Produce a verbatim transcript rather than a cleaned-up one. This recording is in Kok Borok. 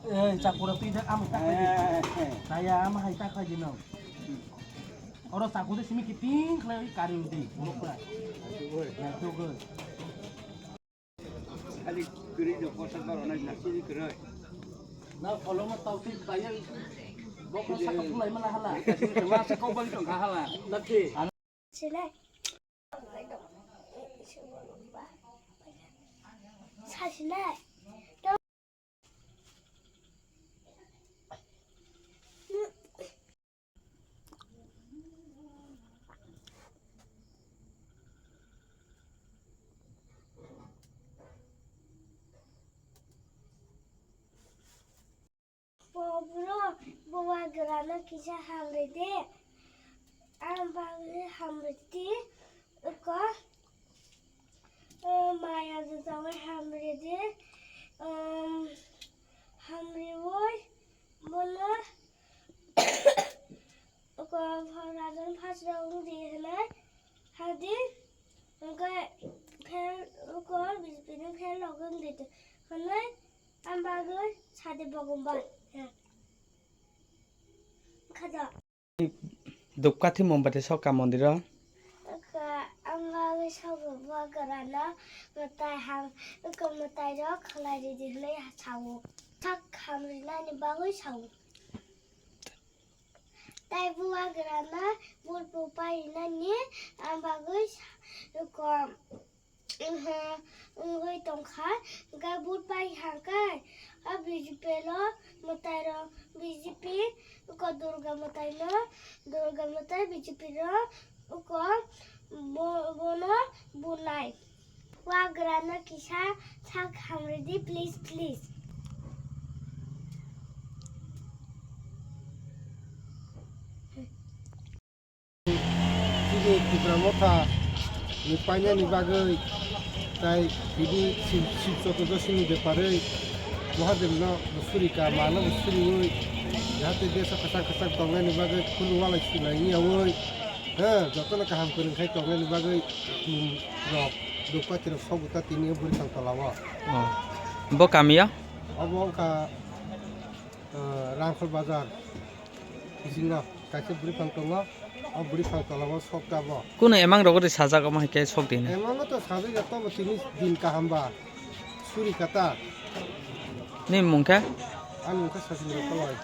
Eh, chakura twi jak, amo tak khlai di. Eh, eh, eh. Chaya, amo hai tak khlai di no. Oro chaku de simi kiting khlai kari di. Bokra. Asugoi. Ya, tugoi. Khali kwrwi no kosa baro nai na sini kwrwi. Na kholoma tau twi khlai ya. Bokra saka pulai mana hala. Sini ma sa kau bali tong kha hala. Lagi. Sini. Sasinai. Pobro, bubagrano kisa hamridi. Ang bagwi hamridi. Uko, eh, maya jajagwi hamridi. Em, hamriwi bono uko rajon phasrok wngdi hwnwi hadi. Hwnkhe pher uko B J P ni pher rok wngdi hwnwi. Ang bagwi sadi bogom bai. Khaja. Dupkathi mombati sokka mondiro. Kha ang bagwi sobo bubagrano mwtai ham, eko mwtai rok khlai ridi hwnwi sao. Sak ham rinani bagwi sao. Tai bubagrano bulpo painani ang bagwi eko wngwi tongkha, hwnkhe vote pai hwnkhe a B J P lo mwtai rok, B J P ko Durga mwtai no, Durga mwtai B J P rok ko bo-, bono bunai. Bubagrano kisa sak hamridi, please, please. Chini Tipra Motha ni painani bagwi tai bini Shiv, Shiv Chaturdashi ni bepari Mahadev no bo suri ka, ma no bo suriwi, jahate deso kwchang kwchang tongnani bagwi khulu walai silai wngyawi, he, jotono kaham kwrwng khai tongnani bagwi, um, rok, dukpati rok sobo ta tini o bwrwi thang tola o. Oh. Bo kamiya? Obo wngkha, uh, Rangkhol Bazar. Bisingo kaisa bwrwi phang tongo, o bwrwi phang tola o sok ta bo. Kuno emang rogo de sajak omo hai khe sok di hinwi? Emang to sajak ya, tobo tini din kaham ba. Suri kata. Ni mung khe? Ani mung khe Sachin Rokholoi.